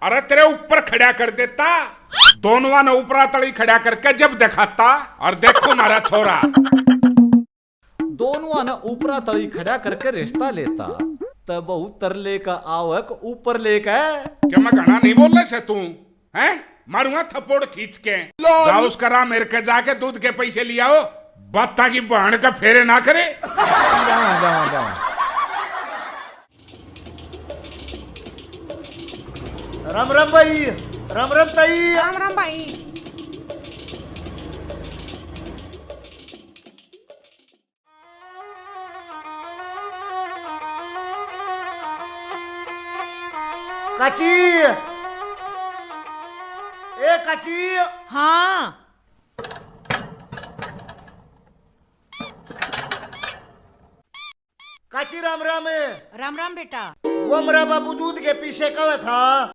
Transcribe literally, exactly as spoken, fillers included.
अरे तेरे ऊपर खड़ा कर देता, दोनों ने ऊपरा तली खड़ा करके जब दिखाता। और देखो मारा छोरा, दोनों ने ऊपरा तली खड़ा करके रिश्ता लेता, तब बहू तर लेकर आओ है कि ऊपर लेकर? क्या मैं घना नहीं बोल रहे से तू? हैं? मारूंगा थप्पड़ खींच के। जा उसका राह मेरे के जाके दूध के पैसे ले आओ। बाता की बहन का फेरे ना करे। जावा, जावा, जावा। राम राम भाई। राम राम ताई। राम राम भाई। काकी, ए काकी। हाँ। काकी राम राम। राम राम बेटा। वो मेरा बाबू दूध के पीछे कवे था।